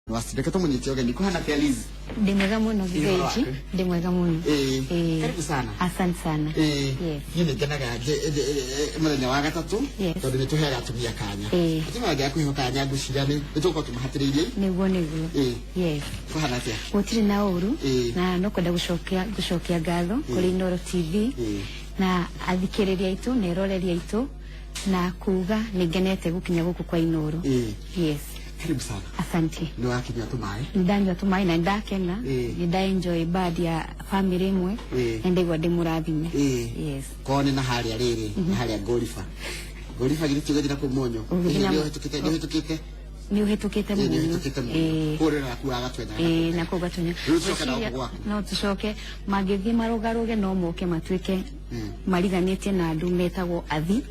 Wasi reke tumunyite ũgeni. Kuhana atĩa, Liz? Ndĩ mwega mũno. Ĩ, ũhoro Githĩnji. waku? Ndĩ mwega mũno. Ĩĩ. Karibu sana. Asante sana. Ĩĩ. Yes. Niĩ nĩ ngenaga mũthenya wa gatatũ tondũ nĩ tũheaga atumia kanya. Atumia mangĩaga kũheo kanya, ngwĩciria nĩ tũgũkorwo tũmahatĩrĩirie. Nĩguo. Yes. Kũhana atĩa? Gũtirĩ na ũru. Na no kwenda gũcokia ngatho kũrĩ Inooro TV na athikĩrĩria aitũ na eroreri aitũ na kuga nĩ ngenete gũkinya gũkũ kwa Inooro. Yes. Karibu sana. Asante. Nĩ wakinyua tũmaĩ? Ndanyua tũmaĩ na ndakena. Nĩ nda enjoy bad ya family ĩmwe na ndaigua ndĩ mũrathime. Yes. Korwo nĩ na harĩa rĩrĩ na harĩa ngoriba ngoriba, githĩ ti ũgĩthiĩ na kũu Mũnyũ? Ũgĩthiĩ Nĩ ũhĩtũkĩte, nĩ ũhĩtũkĩte. Nĩ ũhĩtũkĩte. Ĩĩ, nĩ Mũnyũ. ũhĩtũkĩte Mũnyũ kũu rĩra kuaga twenda. Ĩĩ, na kũu Gatunya. Rĩu tũcoke na Ngwĩciria gũkũ gwaku. No tũcoke mangĩthiĩ marũgarũge, no moke matuĩke mariganĩtie na andũ metagwo athi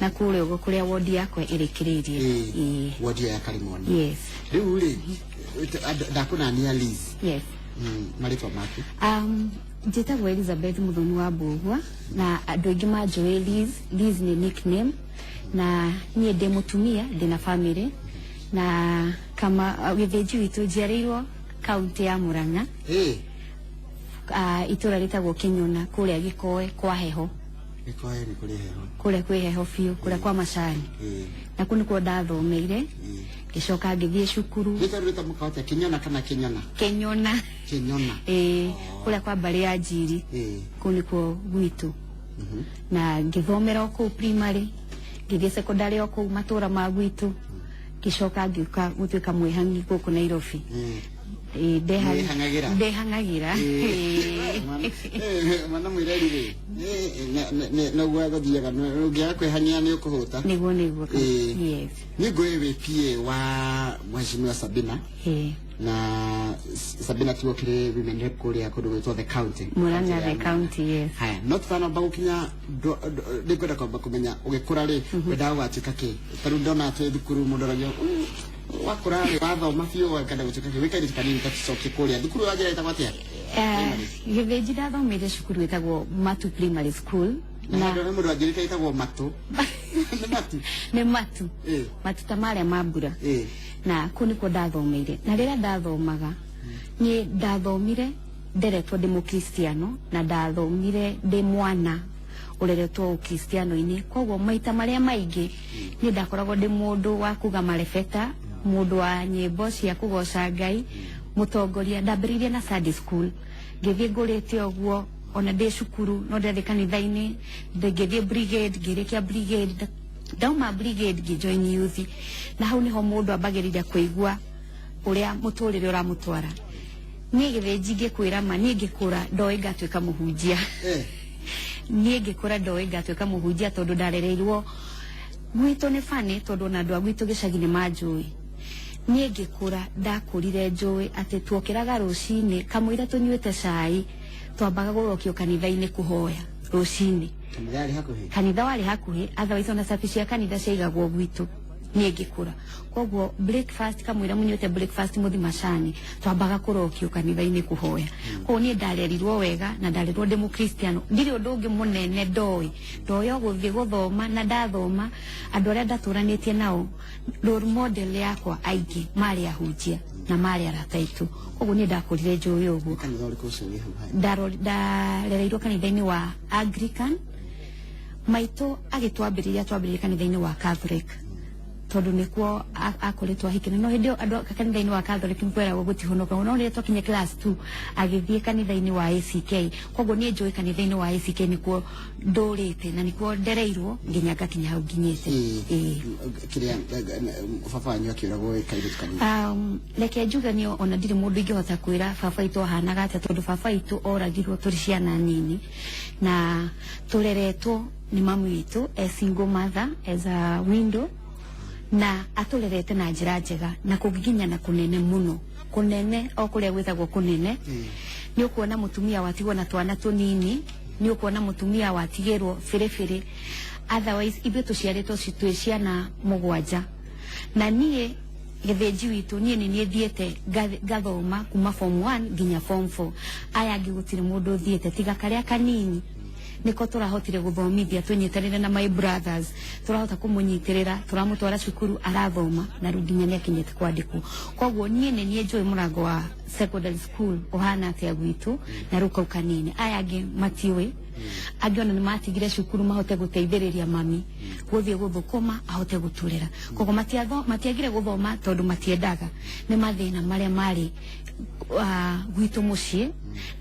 na kũrĩa ũguo kũrĩa wodi yakwa ĩrĩkĩrĩirie. Ĩĩ. Wodi ĩyo ya Karimoni. Yes. Rĩu rĩ, ndakũnania Liz. Yes. Marĩtwa maku? Njĩtagwo Elizabeth Muthoni wa Mbũgua na andũ aingĩ manjũĩ Liz. Liz nĩ nickname, na niĩ ndĩ mũtumia, ndĩ na family na kama gĩthĩnji witũ njiarĩirwo kaunti ya Murang'a, itũra rĩtagwo Kĩnyona, kũrĩa Gĩkoe kwa heho. Gĩkoe nĩ kũrĩ heho. Kũrĩa kwĩ heho biũ, kũrĩa kwa macani. Na kũu nĩkuo ndathomeire, ngĩcoka ngĩthiĩ cukuru. Nĩ tondũ rĩtamũka atĩa, Kĩnyona kana Kĩnyona? Kĩnyona. Kĩnyona. Ĩĩ, kũrĩa kwa mbarĩ ya Njiri. Kũu nĩkuo gwitũ na ngĩthomera o kũu primary, ngĩthiĩ secondary o kũu matũra ma gwitũ, ngĩcoka ngĩũka gũtuĩka mwĩhangi gũkũ Nairobi. Ĩĩ, Mwĩhang'agĩra? Ndehang'agĩra. Ĩĩ. Mwana mũireri rĩ, noguo gũthiaga, ũngĩaga kwĩhang'ia nĩ ũkũhũta. Nĩguo. Yes. Nĩ ngũĩ wĩ PA wa Mheshimiwa Sabina. Ĩĩ. Na Sabina tiwo kĩrĩ women rep kũrĩa kũndũ gwĩtwo the county. Murang'a the county, yes. Haya, no tũtanamba gũkinya, nĩngwenda kwamba kũmenya ũgĩkũra rĩ, wendaga gũgatuĩka kĩ? Ta rĩu ndona twĩ thukuru mũndũ aragio, wakũra rĩ, wathoma biũ, ũkenda gũtuĩka kĩ?" Wĩ kairĩtu kanini, ta tũcokie kũrĩa thukuru wanjĩra ĩtagwo atĩa? Gĩthĩnji, ndathomeire cukuru ĩtagwo Matu Primary School. Na ndona mũndũ anjĩrĩte ĩtagwo Matũ, nĩ Matu? Nĩ Matu. Matu ta marĩa ma mbura. Na kũu nĩkuo ndathomeire, na rĩrĩa ndathomaga, niĩ ndathomire nderetwo ndĩ mũkristiano na ndathomire ndĩ mwana ũreretwo ũkristiano-inĩ, koguo maita marĩa maingĩ niĩ ndakoragwo ndĩ mũndũ wa kuga marebeta, mũndũ wa nyĩmbo cia kũgoca Ngai, mũtongoria. Ndambĩrĩirie na Sunday school, ngĩthiĩ ngũrĩte ũguo, ona ndĩ cukuru no ndathiĩ kanitha-inĩ, ngĩthiĩ brigade, ngĩrĩkia brigade, ndauma brigade ngĩjoin youth, na hau nĩho mũndũ ambagĩrĩria kũigua ũrĩa mũtũrĩre ũramũtwara. Niĩ gĩthĩnji ngĩkwĩra ma, niĩ ngĩkũra ndoĩ ngatuĩka mũhunjia. Niĩ ngĩkũra ndoĩ ngatuĩka mũhunjia tondũ ndarereirwo gwitũ nĩ bani, tondũ ona andũ a gwitũ gĩcagi nĩ manjũĩ. Niĩ ngĩkũra ndakũrire njũĩ atĩ tuokĩraga rũcinĩ kamũira tũnyuĩte cai, twambaga gũrokio kanitha-inĩ kũhoya rũcinĩ. Kanitha yarĩ hakuhĩ? Kanitha warĩ hakuhĩ, otherwise ona cabi cia kanitha ciaigagwo gwitũ niĩ ngĩkũra. Koguo breakfast, kamũira mũnyuĩte breakfast, mũthi macani, twambaga kũrokio kanitha-inĩ kũhoya. Koguo niĩ ndarerirwo wega na ndarerirwo ndĩ mũkristiano, ndirĩ ũndũ ũngĩ mũnene ndoĩ, ndoĩ o gũthiĩ gũthoma. Na ndathoma, andũ arĩa ndatũranĩtie nao, role model yakwa, aingĩ marĩ ahunjia na marĩ arata aitũ, koguo niĩ ndakũrire njũĩ ũguo. Kanitha ũrĩkũ ũcio wĩ hau haya? Ndarereirwo kanitha-inĩ wa Anglican. Maitũ agĩtwambĩrĩria, twambĩrĩria kanitha-inĩ wa Catholic tondũ nĩkuo akoretwo ahikĩte, no hĩndĩ ĩyo andũ a kanitha-inĩ wa Catholic nĩkweragwo gũtihonoka. No rĩrĩa twakinya class 2 agĩthiĩ kanitha-inĩ wa ACK, koguo niĩ njũĩ kanitha-inĩ wa ACK nĩkuo ndũrĩte na nĩkuo ndereirwo nginya ngakinya hau nginyĩte. Ĩĩ. Kĩrĩa baba wanyu akĩũragwo wĩ kairĩtu kanini? Reke njuge niĩ ona ndirĩ mũndũ ingĩhota kwĩra baba witũ ahanaga atĩa, tondũ baba witũ oragirwo tũrĩ ciana nini na tũreretwo nĩ mamu witũ as single mother, as a window, na atũrerete na njĩra njega na kũnginya na kũnene mũno, kũnene o kũrĩa gwĩtagwo kũnene. Nĩ ũkuona mũtumia watigwo na twana tũnini, nĩ ũkuona mũtumia watigĩrwo bĩrĩbĩrĩ. Otherwise ithuĩ tũciarĩtwo twĩ ciana mũgwanja, na niĩ gĩthĩnji witũ niĩ nĩ niĩ thiĩte ngathoma kuma form 1 nginya form 4. Aya angĩ gũtirĩ mũndũ ũthiĩte tiga karĩa kanini. Nĩko tũrahotire gũthomithia tũnyitanĩre na my brothers, tũrahota kũmũnyitĩrĩra, tũramũtwara cukuru arathoma, na rĩu nginya nĩakinyĩte kwandĩkwo. Koguo niĩ nĩ niĩ njũĩ mũrango wa secondary school ũhana atĩa gwitũ, na rĩu kau kanini aya angĩ matiũĩ. Angĩ ona nĩ matigire cukuru mahote gũteithĩrĩria mami gũthiĩ gũthũkũma ahote gũtũrera. Koguo matiagire gũthoma tondũ matiendaga, nĩ mathĩna marĩa marĩ gwitũ mũciĩ,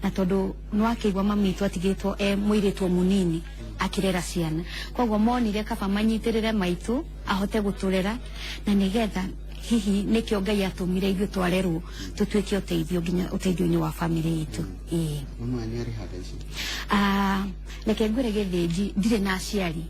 na tondũ nĩwakĩigua mami witũ atigĩtwo e mũirĩtu o mũnini akĩrera ciana. Koguo monire kaba manyitĩrĩre maitũ ahote gũtũrera, na nĩgetha hihi nĩkĩo Ngai atũmire ithuĩ twarerwo tũtuĩke ũteithio nginya ũteithio-inĩ wa famĩlĩ itũ. Ĩĩ. Mama wanyu arĩ ha thaa ici? Reke ngwĩre Gĩthĩnji, ndirĩ na aciari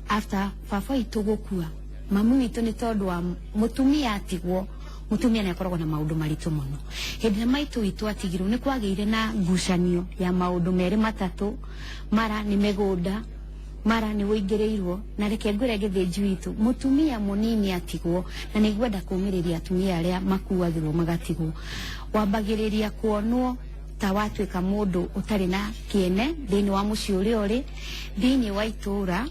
after baba witũ gũkua. Mami witũ, nĩ tondũ wa mũtumia atigwo, mũtumia nĩ akoragwo na maũndũ maritũ mũno. Hĩndĩ ĩrĩa maitũ witũ atigirwo, nĩ kwagĩire na ngucanio ya maũndũ merĩ matatũ, mara nĩ mĩgũnda, mara nĩ wũingĩrĩirwo. Na reke ngwĩre Gĩthĩnji witũ, mũtumia mũnini atigwo, na nĩ ngwenda kũmĩrĩria atumia arĩa makuagĩrwo magatigwo, wambagĩrĩria kuonwo ta watuĩka mũndũ ũtarĩ na kĩene thĩinĩ wa mũciĩ ũrĩa ũrĩ, thĩinĩ wa itũũra.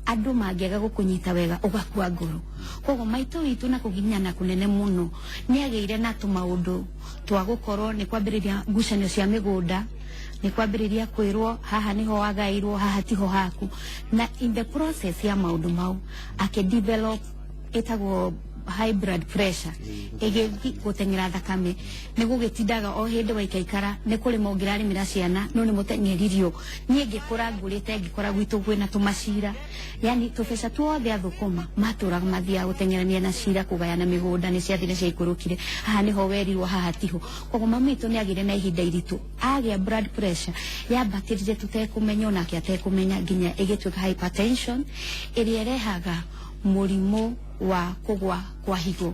Andũ mangĩaga gũkũnyita wega, ũgakua ngoro. Koguo maitũ witũ na kũginyana kũnene mũno nĩ agĩire na tũmaũndũ twa gũkorwo nĩ kwambĩrĩria ngucanio cia mĩgũnda, nĩ kwambĩrĩria kwĩrwo haha nĩho wagairwo, haha tiho haku. Na in the process ya maũndũ mau, akĩ develop ĩtagwo high blood pressure, ĩgĩthi gũteng'era thakame. Nĩ gũgĩtindaga o hĩndĩ waikaikara nĩ kũrĩma ũngĩrarĩmĩra ciana, no nĩ mũteng'eririo. Niĩ ngĩkũra ngũrĩte, ngĩkora gwitũ kwĩna tũmacira, yani tũbeca tuothe athũkũma matũraga mathiaga gũteng'erania na cira kũgayana mĩgũnda. Nĩ ciathire ciaikũrũkire, haha nĩho werirwo, haha tiho. Koguo mami witũ nĩ agĩire na ihinda iritũ, agĩa blood pressure yambatĩrire tũtekũmenya, onake atekũmenya, nginya ĩgĩtuĩka hypertension ĩrĩa ĩrehaga mũrimũ wa kũgwa kwa higo.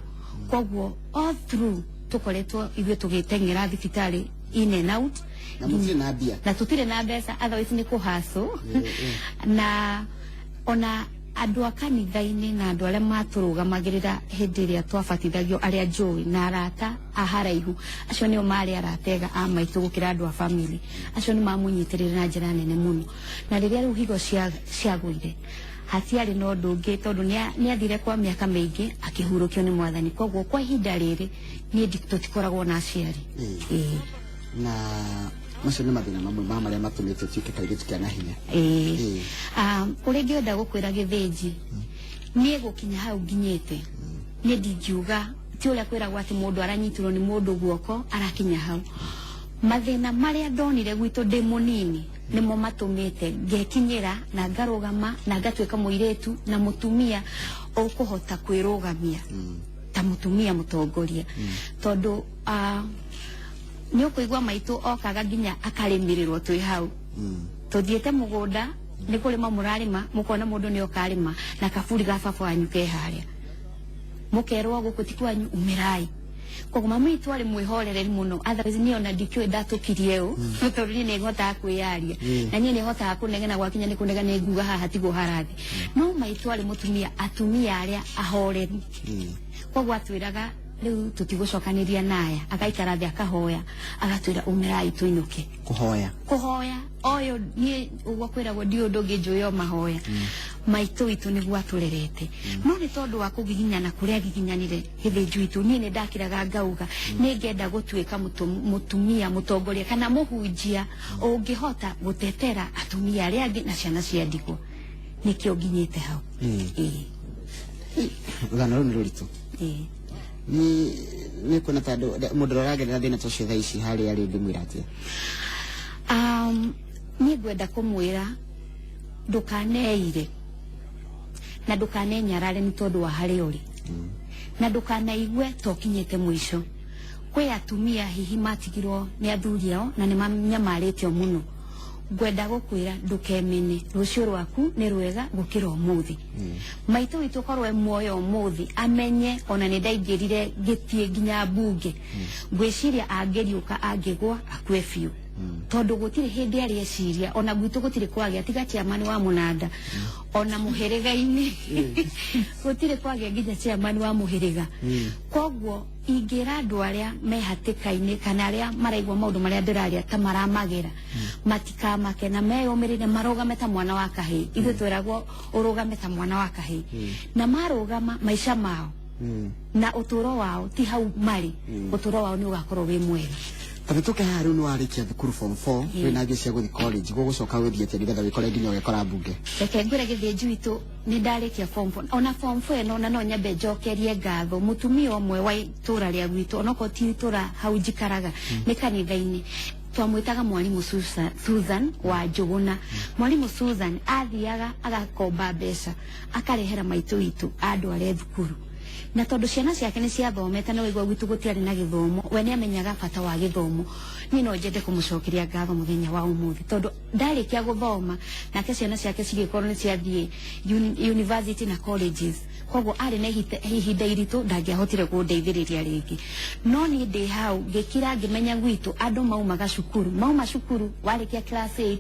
Koguo all through tũkoretwo ithuĩ tũgĩteng'era thibitarĩ in and out. Na mũtirĩ na mbia. Na tũtirĩ na mbeca, otherwise nĩ kũhacũ. Na ona andũ a kanitha-inĩ na andũ arĩa matũrũgamagĩrĩra hĩndĩ ĩrĩa twabatithagio, arĩa njũĩ na arata a haraihu, acio nĩo marĩ arata ega a maitũ gũkĩra andũ a family. Acio nĩ mamũnyitĩrĩire na njĩra nene mũno. Na rĩrĩa rĩu higo ciagũire, hatiarĩ na ũndũ ũngĩ, tondũ nĩ athire kwa mĩaka mĩingĩ akĩhurũkio nĩ Mwathani. Koguo kwa ihinda rĩrĩ niĩ tũtikoragwo na aciari. Ĩĩ. Na macio nĩ mathĩna mamwe ma marĩa matũmĩte ũtuĩke kairĩtu kĩa na hinya. Ĩĩ. Ũrĩa ingĩenda gũkwĩra Gĩthĩnji, niĩ gũkinya hau nginyĩte, niĩ ndingiuga ti ũrĩa kwĩragwo atĩ mũndũ aranyitirwo nĩ mũndũ guoko arakinya hau. Mathĩna marĩa ndonire gwitũ ndĩ mũnini nĩmo matũmĩte ngekinyĩra na ngarũgama na ngatuĩka mũirĩtu na mũtumia ũkũhota kwĩrũgamia ta mũtumia mũtongoria, tondũ nĩ ũkũigua maitũ okaga nginya akarĩmĩrĩrwo twĩ hau tũthiĩte mũgũnda, nĩ kũrĩma mũrarĩma, mũkona mũndũ nĩ oka arĩma na kaburi ga baba wanyu ke harĩa, mũkerwo gũkũ ti kwanyu, umĩrai. Koguo mami witũ arĩ mwĩhorereri mũno, otherwise niĩ ona ndikĩũĩ ndatũkirie ũ, tondũ niĩ nĩ hotaga kwĩyaria na niĩ nĩ hotaga kũnegena. Gwakinya nĩ kũnegena, nĩ nguga haha tiguo harathi. No maitũ arĩ mũtumia, atumia arĩa ahoreri. Koguo atwĩraga rĩu tũtigũcokanĩria naya, agaikara thĩ akahoya, agatwĩra umĩrai tũinũke. Kũhoya. Kũhoya oyo niĩ ũguo kwĩragwo ndi ũndũ ũngĩ njũĩ o mahoya. Maitũ witũ nĩguo atũrerete, no nĩ tondũ wa kũgiginyana kũrĩa agiginyanire, Gĩthĩnji witũ, niĩ nĩ ndakĩraga ngauga nĩ ngenda gũtuĩka mũtumia mũtongoria kana mũhunjia ũngĩhota gũtetera atumia arĩa angĩ na ciana cia ndigwa. Nĩkĩo nginyĩte hau. Ĩĩ. Rũgano rũu nĩ rũritũ. Ĩĩ. Nĩ kuona ta mũndũ ũrĩa ũragerera thĩna ta ũcio thaa ici harĩa arĩ, ndĩmwĩra atĩa? Niĩ ngwenda kũmwĩra ndũkaneire na ndũkanenyarare nĩ tondũ wa harĩa ũrĩ, na ndũkanaigue ta ũkinyĩte mũico. Kwĩ atumia hihi matigirwo nĩ athuri ao na nĩ manyamarĩtio mũno. Ngwenda gũkwĩra ndũkemene, rũciũ rwaku nĩ rwega gũkĩra ũmũthĩ. Maitũ witũ korwo e muoyo ũmũthĩ, amenye ona nĩ ndaingĩrire ngĩtiĩ nginya mbunge, ngwĩciria angĩriũka angĩgwa akue biũ. Tondu gutiri hindi ari eciria ona gwitu gutiri kwagia tiga chairman wa munanda ona muhiriga-ini gutiri kwagia nginya chairman wa muhiriga. Koguo ingira andu aria me hatikaini kana aria maraigua maundu maria ndiraria ta maramagera matikamake na meyumirire marugame ta mwana wa kahii. Ithuĩ twĩragwo urugame ta mwana wa kahii na marugama maica mao na uturo wao ti hau mari uturo wao ni ugakorwo wi mwega. Tabituke haha riu ni warikia thukuru form 4 wina ngĩ cia gũthiĩ college gũgũcoka wĩthiĩ atĩa nĩgetha wĩkore nginya ũgekora mbunge? Reke ngwĩre gĩthĩnji witũ nĩ ndarĩkia form 4 ona form 4 ĩno na no nyambe njokerie ngatho mũtumia ũmwe wa itũra rĩa gwitũ onokorwo ti itũra hau njikaraga nĩ kanitha-inĩ twamwĩtaga mwarimũ Susan wa Njũgũna. Mwarimũ Susan athiaga agakomba mbeca akarehera maitũ witũ andware thukuru na tondu ciana ciake nĩ ciathomete na waigua gwitũ gũtiarĩ na gĩthomo we nĩ amenyaga bata wa gĩthomo. Niĩ no njende kũmũcokeria ngatho mũthenya wa ũmũthĩ tondu ndarĩkia gũthoma nake ciana ciake cigĩkorwo nĩ ciathiĩ university na colleges koguo arĩ na ihinda iritũ ndangĩahotire kũndeithĩrĩria rĩngĩ. No niĩ ndĩ hau ngĩkira ngĩmenya gwitũ andũ maumaga cukuru mauma cukuru warĩkia class 8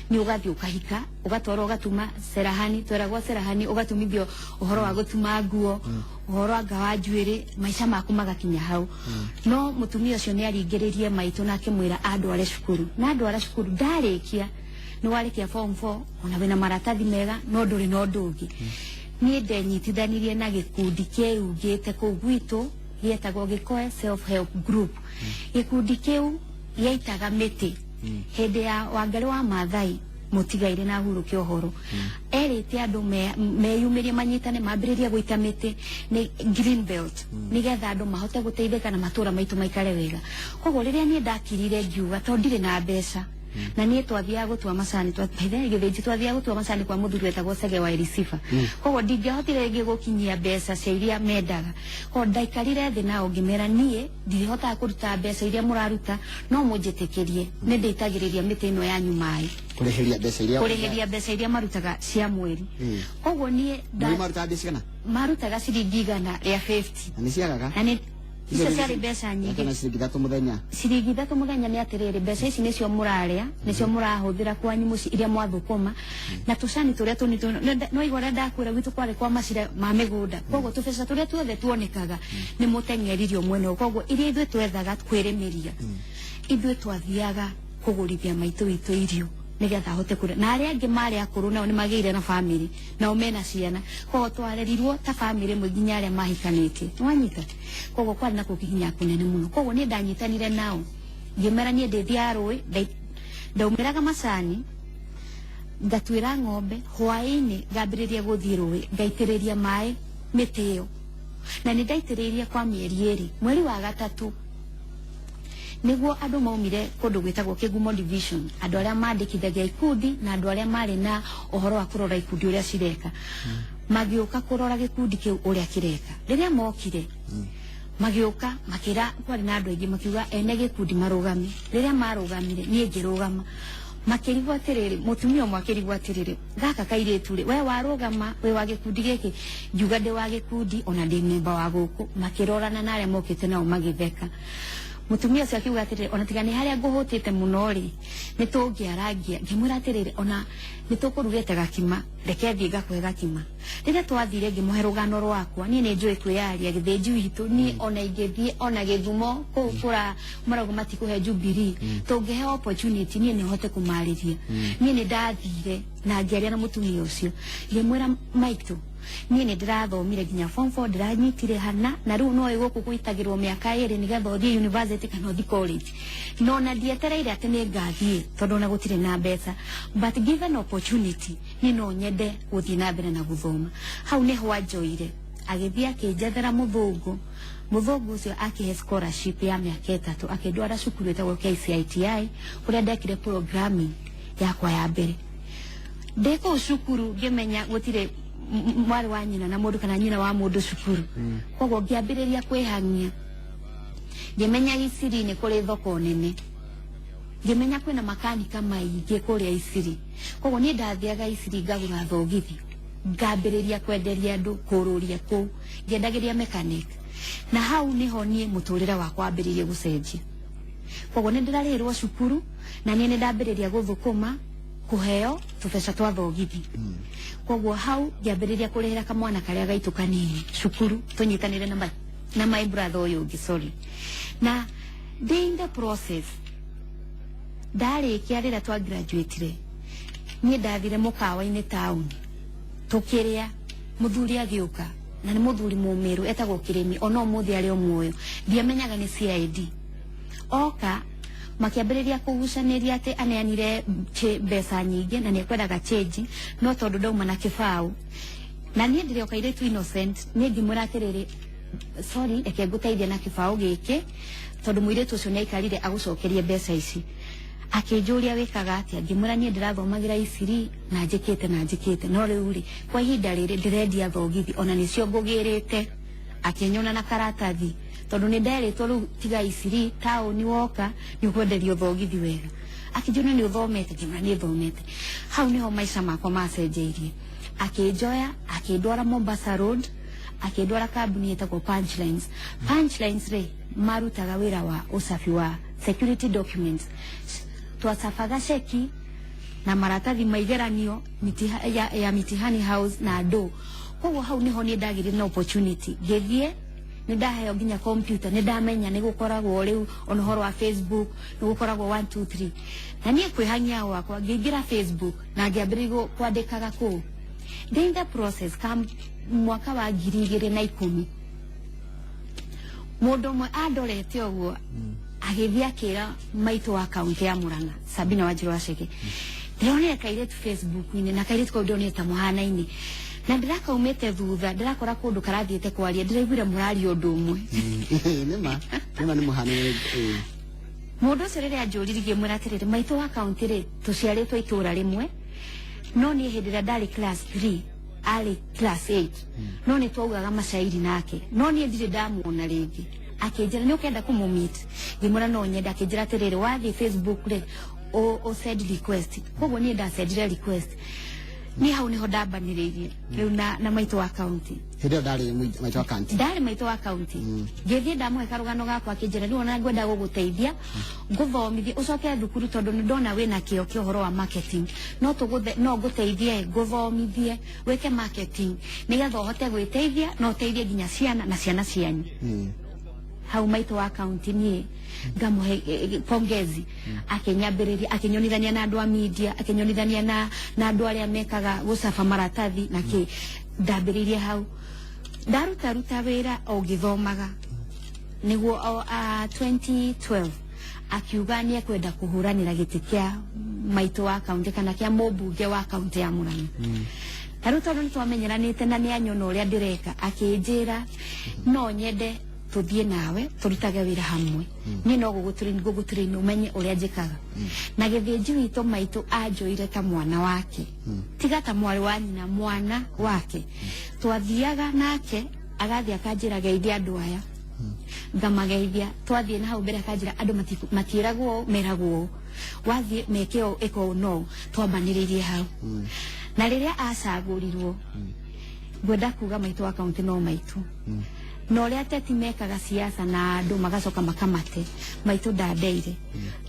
ni ugathi ukahika ugatwarwo ugatuma serahani tweragwo serahani ugatumithio uhoro wa gutuma nguo uhoro anga wa njuĩrĩ maica maku magakinya hau. No mutumia ucio ni aringĩrĩrie maitũ na akĩmwĩra andware cukuru na andwara cukuru ndarĩkia ni warĩkia form 4 ona wĩna maratathi mega no ndũrĩ na ũndũ ũngĩ. Niĩ ndenyitithanirie na gĩkundi kĩyungĩte kũu gwitũ gĩetagwo Gĩkoe Self Help Group. Gĩkundi kĩu gĩaitaga mĩtĩ hĩndĩ ya Wangari wa Maathai mũtigaire na hurũke ũhoro erĩte andũ meyumĩrie manyitane mambĩrĩrie gũita mĩtĩ nĩ green belt nĩgetha andũ mahote gũteithĩka na matũra maitũ maikare wega. Koguo rĩrĩa niĩ ndakirire ngiuga tondũ ndirĩ na mbeca na niĩ twathiaga gũtua macani gĩthĩnji twathiaga gũtua macani kwa mũthuri wetagwo Chege wa Elisifa koguo ndingĩahotire rĩngĩ gũkinyia mbeca cia iria mendaga. Koguo ndaikarire thĩ nao ngĩmera niĩ ndirihotaga kũruta mbeca iria mũraruta no mũnjĩtĩkĩrie nĩ ndĩitagĩrĩria mĩtĩ ĩno yanyu maĩ kũrĩhĩria mbeca iria kũrĩhĩria mbeca iria marutaga cia mweri. Koguo niĩ marutaga mbeca cigana? Marutaga ciringi 150 na nĩ ciagaga na nĩ icio ciarĩ mbeca nyingĩ na ciringi 3 mũthenya. Ciringi 3 mũthenya nĩ atĩrĩrĩ mbeca ici nĩcio mũrarĩa nĩcio mũrahũthĩra kwanyu mũciĩ iria mwathũkũma na tũcani tũrĩa tũnini no igua ũrĩa ndakwĩra gwitũ kwarĩ kwa macira ma mĩgũnda koguo tũbeca tũrĩa tuothe tuonekaga nĩ mũteng'eririo mwena ũyũ. Koguo iria ithuĩ twethaga kwĩrĩmĩria ithuĩ twathiaga kũgũrithia maitũ witũ irio nĩgetha ahote kũrĩa na arĩa angĩ marĩ akũrũ nao nĩ magĩire na bamĩrĩ nao mena ciana koguo twarerirwo ta bamĩrĩ ĩmwe nginya arĩa mahikanĩtie nĩwanyita. Koguo kwarĩ na kũhinya kũnene mũno. Koguo niĩ ndanyitanire nao ngĩmera niĩ ndĩthiaga rũĩ ndaumĩraga macani ngatuĩra ng'ombe hwaĩ-inĩ ngambĩrĩria gũthiĩ rũĩ ngaitĩrĩria maĩ mĩtĩ ĩyo na nĩ ndaitĩrĩirie kwa mĩeri 2. Mweri wa gatatũ niguo andũ maumire kũndũ gwĩtagwo Kĩgumo Division andũ arĩa mandĩkithagia ikundi na andũ arĩa marĩ na ũhoro wa kũrora ikundi ũrĩa cireka magĩũka kũrora gĩkundi kĩu ũrĩa kĩreka. Rĩrĩa mokire magĩũka makĩra kwarĩ na andũ aingĩ makiuga ene gĩkundi marũgame. Rĩrĩa marũgamire niĩ ngĩrũgama makĩrigwo atĩrĩrĩ mũtumia ũmwe akĩrigwo atĩrĩrĩ gaka kairĩtu rĩ we warũgama wĩ wa gĩkundi gĩkĩ ngiuga ndĩ wa gĩkundi ona ndĩ memba wa gũkũ. Makĩrorana na arĩa mokĩte nao magĩtheka. Mũtumia ũcio akiuga atĩrĩrĩ ona tiga nĩ harĩa ngũhũtĩte mũno rĩ nĩ tũngĩarangia. Ngĩmwĩra atĩrĩrĩ ona nĩ tũkũrugĩte gakima reke thiĩ ngakũhe gakima. Rĩrĩa twathire ngĩmũhe rũgano rwakwa niĩ nĩ njũĩ kwĩyaria gĩthĩnji witũ niĩ ona ingĩthiĩ ona gĩthumo kũu kũra marauga matikũhe Jubilee tũngĩheo opportunity niĩ nĩ hote kũmarĩria. Niĩ nĩ ndathire na ngĩaria na mũtumia ũcio ngĩmwĩra maitũ niĩ nĩ ndĩrathomire nginya form 4 ndĩranyitire hana na rĩu no gũkũ gwĩtagĩrwo mĩaka 2 nĩgetha ũthiĩ university kana ũthiĩ college no na ndietereire atĩ nĩ ngathiĩ tondũ ona gũtirĩ na mbeca but given opportunity niĩ no nyende gũthiĩ na mbere na gũthoma. Hau nĩho anjoire agĩthiĩ akĩnjethera mũthũngũ. Mũthũngũ ũcio akĩhe scholarship ya mĩaka 3 akĩndwara cukuru ĩtagwo KCITI kũrĩa ndekire programming yakwa ya mbere. Ndĩ kũu cukuru ngĩmenya gũtirĩ mwarĩ wa nyina na mũndũ kana nyina wa mũndũ cukuru koguo ngĩambĩrĩria kwĩhang'ia ngĩmenya Isiri nĩ kũrĩ thoko nene ngĩmenya kwĩna makanika maingĩ kũrĩa Isiri koguo niĩ ndathiaga Isiri ngagũra thogithi ngambĩrĩria kwenderia andũ kũrũria kũu ngĩendagĩria mechanic na hau nĩho niĩ mũtũrĩre wakwa wambĩrĩirie gũcenjia. Koguo nĩ ndĩrarĩhĩrwo cukuru na niĩ nĩ ndambĩrĩria gũthũkũma kũheo tũbeca twa thogithi. Koguo hau ngĩambĩrĩria kũrĩhĩra kamwana karĩa gaitũ kanini cukuru tũnyitanĩre na my brother ũyũ ũngĩ, sorry. Na ndĩ in the process ndarĩkia rĩrĩa twa graduate niĩ ndathire mũkawa-inĩ taũni tũkĩrĩa, mũthuri agĩũka na nĩ mũthuri mũmĩru etagwo Kĩrĩmi, ona ũmũthĩ arĩ o muoyo, ndiamenyaga nĩ CID. Oka makĩambĩrĩria kũgucanĩria atĩ aneanire mbeca nyingĩ na nĩekwendaga change, no tondũ ndauma na kĩbaũ na niĩ ndĩrĩ o kairĩtu innocent, niĩ ngĩmwĩra atĩrĩrĩ, sorry, reke ngũteithie na kĩbaũ gĩkĩ tondũ mũirĩtu ũcio nĩaikarire agũcokerie mbeca ici. Akĩnjũria wĩkaga atĩa, ngĩmwĩra niĩ ndĩrathomagĩra iciri na njĩkĩte na njĩkĩte, no rĩu rĩ kwa ihinda rĩrĩ ndĩrendia thogithi ona nĩcio ngũgĩrĩte. Akĩnyona na karatathi tondũ nĩ nderĩtwo rĩu tiga iciri taũni woka nĩ ũkwenderio thogithi wega. Akĩnjũria nĩ ũthomete, ngĩmwĩra nĩ thomete. Hau nĩho maica makwa macenjeirie. Akĩnjoya akĩndwara Mombasa Road, akĩndwara kambuni ĩtagwo Punchlines. Punchlines rĩ marutaga wĩra wa ũcabi wa security documents, twacabaga ceki na maratathi ma igeranio ya Mitihani House na andũ. Koguo hau niho niĩ ndagĩire na opportunity, ngĩthiĩ nĩ ndaheo nginya computer, nĩ ndamenya nĩ gũkoragwo rĩu ona ũhoro wa Facebook, nĩ gũkoragwo 1 2 3, na niĩ kwĩhang'ia gwakwa ngĩingĩra Facebook na ngĩambĩrĩria kwandĩkaga kũu. Ndĩ in the process kam mwaka wa 2010 mũndũ ũmwe andorete ũguo agĩthiĩ akĩra maitũ wa kaunti ya Murang'a, Sabina Wanjiru Waceke, ndĩronire kairĩtu Facebook-inĩ na kairĩtu kau ndĩronire ta mũhanaine na ndĩrakaumĩte thutha, ndĩrakora kũndũ karathiĩte kwaria, ndĩraiguire mũraria ũndũ ũmwe. Nĩma nĩma nĩ mũhanĩre. Mũndũ ũcio rĩrĩa anjũririe ngĩmwĩra atĩrĩrĩ, maitũ wa kaunti rĩ tũciarĩtwo itũra rĩmwe, no niĩ hĩndĩ ĩrĩa ndarĩ class 3 arĩ class 8, no nĩ twaugaga macairi nake, no niĩ ndirĩ ndamuona rĩngĩ. Akĩnjĩra nĩ ũkenda kũmũmeet, ngĩmwĩra no nyende. Akĩnjĩra atĩrĩrĩ, wathiĩ Facebook rĩ ũ send request. Koguo niĩ ndacendire request, niĩ hau niho ndambanĩrĩirie rĩu na maitũ wa kaunti. Hĩndĩ ĩyo ndarĩ maitũ wa kaunti? Ndarĩ maitũ wa kaunti. Ngĩthiĩ ndamũhe karũgano gakwa, akĩnjĩra rĩu ona ngwenda gũgũteithia ngũthomithie ũcoke thukuru tondũ nĩ ndona wĩna kĩo kĩa ũhoro wa marketing, no tũgũthe no ngũteithie ngũthomithie wĩke marketing nĩgetha ũhote gwĩteithia na ũteithie nginya ciana na ciana cianyu. Hau maitũ wa kaunti niĩ ngamũhe pongezi, akĩnyambĩrĩria akĩnyonithania na andũ a media, akĩnyonithania na andũ arĩa mekaga gũcaba maratathi na kĩ. Ndambĩrĩirie hau ndarutaruta wĩra o ngĩthomaga nĩguo 2012 akiuga nĩ ekwenda kũhũranĩra gĩtĩ kĩa maitũ wa kaunti kana kĩa mũmbunge wa kaunti ya Murang'a. Ta rĩu tondũ nĩ twamenyeranĩte na nĩ anyona ũrĩa ndĩreka, akĩnjĩra no nyende tũthiĩ nawe tũrutage wĩra hamwe, niĩ no gũgũtrain ngũgũtrain ũmenye ũrĩa njĩkaga. Na gĩthĩnji witũ maitũ anjoire ta mwana wake, tiga ta mwarĩ wa nyina, mwana wake. Twathiaga nake agathiĩ akanjĩra geithia andũ aya, ngamageithia. Twathiĩ na hau mbere akanjĩra andũ matiĩragwo ũũ, meragwo ũũ, wathiĩ meke ũũ, ĩka ũũ, no twambanĩrĩirie hau. Na rĩrĩa acagũrirwo, ngwenda kuga maitũ wa kaunti no maitũ na ũrĩa ateti mekaga siasa na andũ magacoka makamate, maitũ ndandeire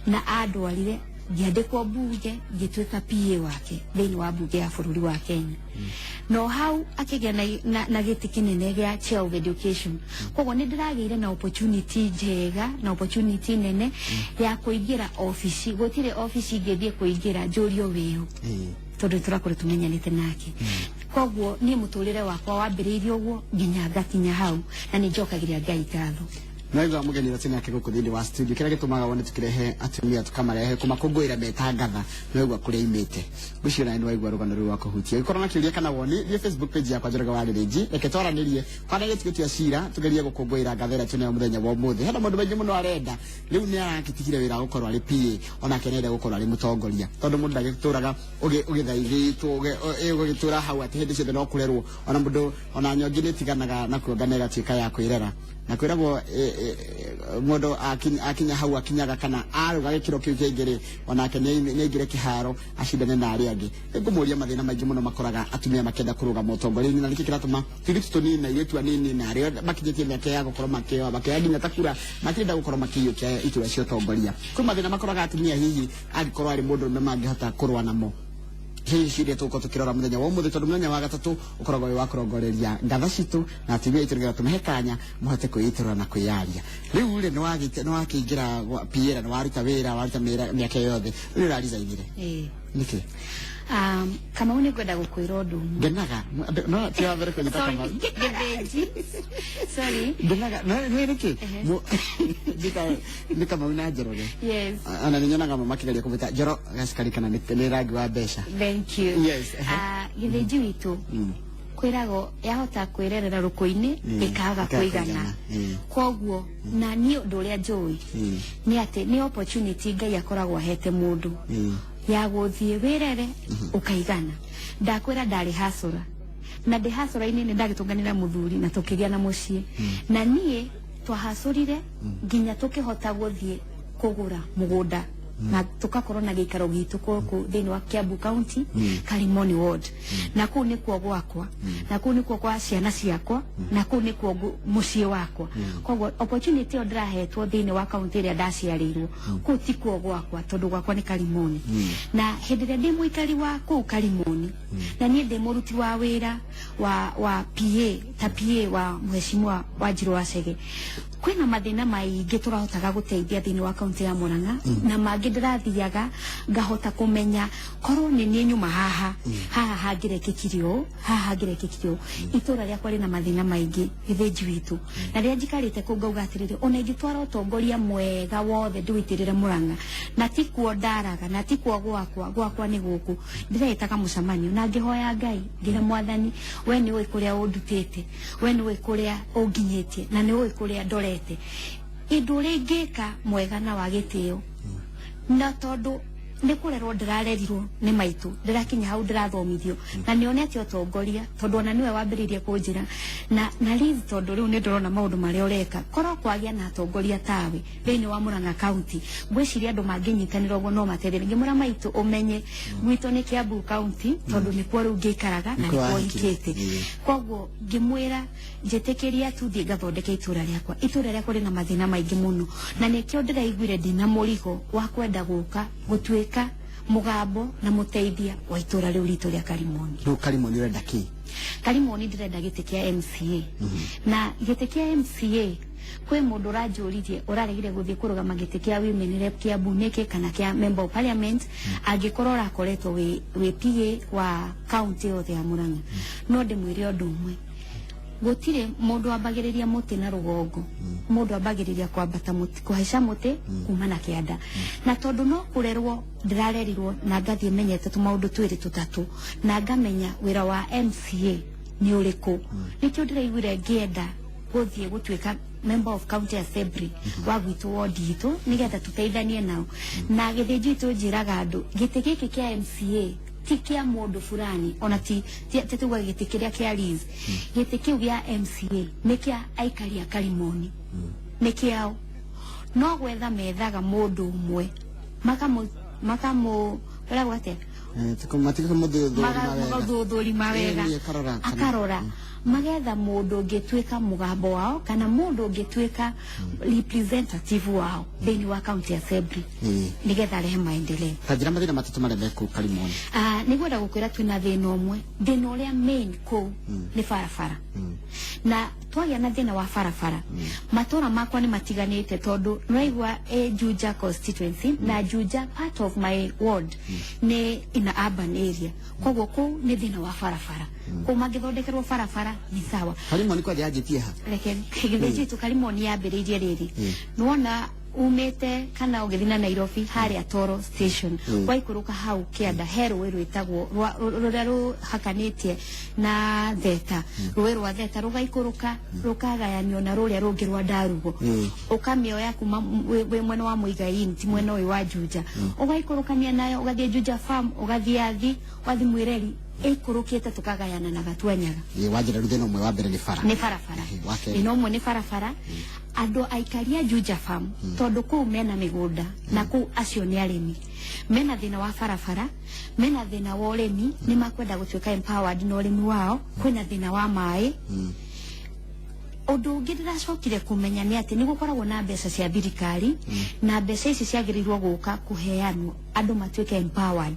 na andwarire ngĩandĩkwo mbunge, ngĩtuĩka PA wake thĩinĩ wa mbunge ya bũrũri wa Kenya. No hau akĩgĩa na gĩtĩ kĩnene gĩa chair of education. Koguo nĩ ndĩragĩire na opportunity njega na opportunity nene ya kũingĩra obici. Gũtirĩ obici ingĩthiĩ kũingĩra njũrio wĩũ, tondũ tũrakorwo tũmenyanĩte nake. Koguo niĩ mũtũrĩre wakwa wambĩrĩirie ũguo nginya ngakinya hau, na nĩ njokagĩria Ngai ngatho. Naigua mũgeni ũrĩa twĩnake gũkũ thĩinĩ wa studio, kĩrĩa gĩtũmaga wone tũkĩrehe atumia tũkamarehe kũmakũngũĩra metangatha, naigua kũrĩa imĩte. Ngwĩciria nawe nĩwaigua rũgano rũu rwa kũhutia. Ũngĩkorwo na kĩũria kana woni, thiĩ Facebook page yakwa Njoroge wa Rĩrĩnji, reke twaranĩrie kwanĩrie, tũgĩtua cira, tũgerie gũkũngũĩra ngatha ĩrĩa twĩnayo mũthenya wa ũmũthĩ. Hena maũndũ maingĩ mũno arenda. Rĩu nĩ aragĩtigire wĩra wa gũkorwo arĩ PA, onake nĩarenda gũkorwo arĩ mũtongoria, tondũ mũndũ ndagĩtũraga ũgĩthaithĩtwo ũgĩtũra hau atĩ hĩndĩ ciothe no kũrerwo. Ona mũndũ ona nyongi nĩ ĩtiganaga na kuonga na ĩgatuĩka ya kwĩrera. Na kwĩragwo mũndũ akinya hau akinyaga kana arũga gĩkĩro kĩu kĩngĩ rĩ, onake nĩ aingĩre kĩharo acindane na arĩa angĩ. Nĩngũmũria mathĩna maingĩ mũno makoraga atumia makĩenda kũrũgama ũtongoria-inĩ, na nĩkĩ kĩratũma tũirĩtu tũnini na airĩtu anini na arĩa makinyĩtie mĩaka ya gũkorwo makĩoya nginya ta kura matirenda gũkorwo makĩiyũkia iturwa cia ũtongoria. Kwĩ mathĩna makoraga atumia hihi angĩkorwo arĩ mũndũrũme mangĩhota kũrũa namo? Hihi ciria tũgũkorwo tũkĩrora mũthenya wa ũmũthĩ, tondũ mũthenya wa gatatũ ũkoragwo wĩ wa kũrongoreria ngatha citũ na atumia aitũ, nĩgetha tũmahe kanya mahote kwĩitũrũra na kwĩyaria. Rĩu rĩ, nĩwakĩingĩra PA na nĩwaruta wĩra, waruta mĩaka yothe, rĩu ũraricainire nĩkĩ? Kamau, nĩ ngwenda gũkwĩra ũndũ ũmwe. Ngenaga no ti wa mbere kũnyita. Sorry, Kamau. Gĩthĩnji, sorry. Ngenaga no nĩ nĩkĩ? Nĩ Kamau na Njoroge. Yes. Ona nĩ nyonaga makĩgeria kũmĩta Njoro gacikari kana nĩ rangi wa mbeca. Thank you. Yes. Gĩthĩnji witũ, kwĩragwo yahota kwĩrerera rũkũ-inĩ ĩkaga ĩkaga kũigana. kũigana. Koguo na niĩ ũndũ ũrĩa njũĩ nĩ atĩ nĩ opportunity Ngai akoragwo ahete mũndũ ya gũthiĩ wĩrere ũkaigana. Ndakwĩra ndarĩ hasũra, na ndĩ hasũra-inĩ nĩ ndagĩtũnganĩra mũthuri na tũkĩgĩa na mũciĩ, na niĩ twahacũrire nginya tũkĩhota gũthiĩ kũgũra mũgũnda na tũkakorwo na gĩikaro gitũ gũkũ thĩinĩ wa Kiambu County, Karimoni Ward, na kũu nĩkuo gwakwa, na kũu nĩkuo kwa ciana ciakwa, na kũu nĩkuo mũciĩ wakwa. Koguo opportunity ĩyo ndĩrahetwo thĩinĩ wa kaunti ĩrĩa ndaciarĩirwo, kũu tikuo gwakwa, tondũ gwakwa nĩ Karimoni. Na hĩndĩ ĩrĩa ndĩ mũikari wa kũu Karimoni, na niĩ ndĩ mũruti wa wĩra wa PA, ta PA wa Mheshimiwa Wanjirũ wa Chege, kwĩna mathĩna maingĩ tũrahotaga gũteithia thĩinĩ wa kaunti ya Murang'a, na mangĩ ndĩrathiaga ngahota kũmenya korwo nĩ niĩ nyuma haha, haha hangĩrekĩkire ũũ, haha hangĩrekĩkire ũũ. Itũra rĩakwa rĩna mathĩna maingĩ, Gĩthĩnji witũ, na rĩrĩa njikarĩte kũu ngauga atĩrĩrĩ, ona ingĩtwara ũtongoria mwega wothe ndĩwĩitĩrĩre Murang'a, na tikuo ndaraga na tikuo gwakwa, gwakwa nĩ gũkũ. Ndĩreĩtaga mũcemanio na ngĩhoya Ngai, ngĩra Mwathani, we nĩ ũĩ kũrĩa ũndutĩte, we nĩ ũĩ kũrĩa ũnginyĩtie, na nĩ ũĩ kũrĩa ndorete, ũndũ ũrĩa ingĩka mwega na wa gĩtĩo. Na tondũ nĩ kũrerwo ndĩrarerirwo nĩ maitũ, ndĩrakinya hau ndĩrathomithio na nĩonete ũtongoria, tondũ ona nĩwe wambĩrĩirie kũnjĩra na Liz, tondũ rĩu nĩ ndĩrona maũndũ marĩa ũreka, korwo kwagĩa na atongoria tawe thĩinĩ wa Murang'a County, ngwĩciria andũ mangĩnyitanĩra ũguo no mateithie. Ngĩmwĩra maitũ, ũmenye gwitũ nĩ Kiambu County, tondũ nĩkuo rĩu ngĩikaraga na Nĩkuo nĩkuo wahikire. hikĩte. Koguo ngĩmwĩra njĩtĩkĩria tu thiĩ ngathondeke itũra rĩakwa. Itũra rĩakwa rĩna mathĩna maingĩ mũno, na nĩkĩo ndĩraiguire ndina mũrigo wa kwenda gũka gũtuĩka mũgambo na mũteithia wa itũra rĩu ritũ rĩa Karimoni. Rĩu Karimoni ũrenda kĩ? Karimoni ndĩrenda gĩtĩ kĩa MCA, na gĩtĩ kĩa MCA, kwĩ mũndũ ũranjũririe ũraregire gũthiĩ kũrũgama gĩtĩ kĩa women rep Kiambu nĩkĩ, kana kĩa member of parliament, angĩkorwo ũrakoretwo wĩ PA wa county yothe ya Murang'a. No ndĩmwĩre ũndũ ũmwe, gũtirĩ mũndũ ambagĩrĩria mũtĩ na rũgongo, mũndũ ambagĩrĩria kwambata mũtĩ, kũhaica mũtĩ kuma na kĩanda. Na tondũ no kũrerwo ndĩrarerirwo na ngathiĩ menyete tũmaũndũ twĩrĩ tũtatũ na ngamenya wĩra wa MCA nĩ ũrĩkũ, nĩkĩo ndĩraiguire ngĩenda gũthiĩ gũtuĩka member of county assembly wa gwitũ, ward itũ, nĩgetha tũteithanie nao. Na Gĩthĩnji itũ, njĩraga andũ gĩtĩ gĩkĩ kĩa MCA ti kĩa mũndũ fulani, ona ti tuga gĩtĩ kĩrĩa kĩa Liz. Gĩtĩ kĩu gĩa MCA nĩ kĩa aikari a Karimoni, nĩ kĩao. No gwetha methaga mũndũ ũmwe makamũ ũragwo atĩa? Matikũmũthũthũrima wega. Magathũthũrima wega. Ĩĩ, akarora akarora, magetha mũndũ ũngĩtuĩka mũgambo wao kana mũndũ ũngĩtuĩka representative wao thĩinĩ wa county assembly, nĩgetha arehe maendeleo. Ta njĩra mathĩna matatũ marĩa me kũu Karimoni. Nĩngwenda gũkwĩra twĩna thĩna ũmwe. Thĩna ũrĩa main kũu nĩ barabara, na twagĩa na thĩna wa barabara, matũra makwa nĩ matiganĩte, tondũ nĩraigua ĩ Juja constituency, na Juja part of my ward nĩ ina urban area. Koguo kũu nĩ thĩna wa barabara, kũu mangĩthondekerwo barabara nĩ sawa. Karimoni kwanja yanjĩtie ha? Reke gĩthĩnji Karimoni yambĩrĩirie rĩrĩ, nĩwona umĩte kana ũgĩthiĩ na Nairobi harĩa Toro station, waikũrũka hau kĩanda he rũĩ rwĩtagwo rũrĩa rũhakanĩtie na Theta, rũĩ rwa Theta rũgaikũrũka rũkagayanio na rũrĩa rũngĩ rwa Ndarugo. Ũkamĩoya kuma wĩ mwena wa Muigai-inĩ, ti mwena ũyũ wa Juja, ũgaikũrũkania nayo ũgathiĩ Juja Farm, ũgathiĩ Athi, ũgathiĩ Mwĩreri. Ĩikũrũkĩte tũkagayana na Gatuanyaga. Ĩ wanjĩra rĩu thĩna ũmwe wa mbere nĩ bara. Nĩ barabara. Wa kerĩ? Thĩna ũmwe nĩ barabara. Andũ aikari a Juja Farm, tondũ kũu mena mĩgũnda na kũu acio nĩ arĩmi, mena thĩna wa barabara, mena thĩna wa ũrĩmi, nĩ makwenda gũtuĩka empowered na ũrĩmi wao. Kwĩna thĩna wa maĩ. Ũndũ ũngĩ ndĩracokire kũmenya nĩ atĩ nĩ gũkoragwo na mbeca cia thirikari, na mbeca ici ciagĩrĩirwo gũka kũheanwo andũ matuĩke empowered,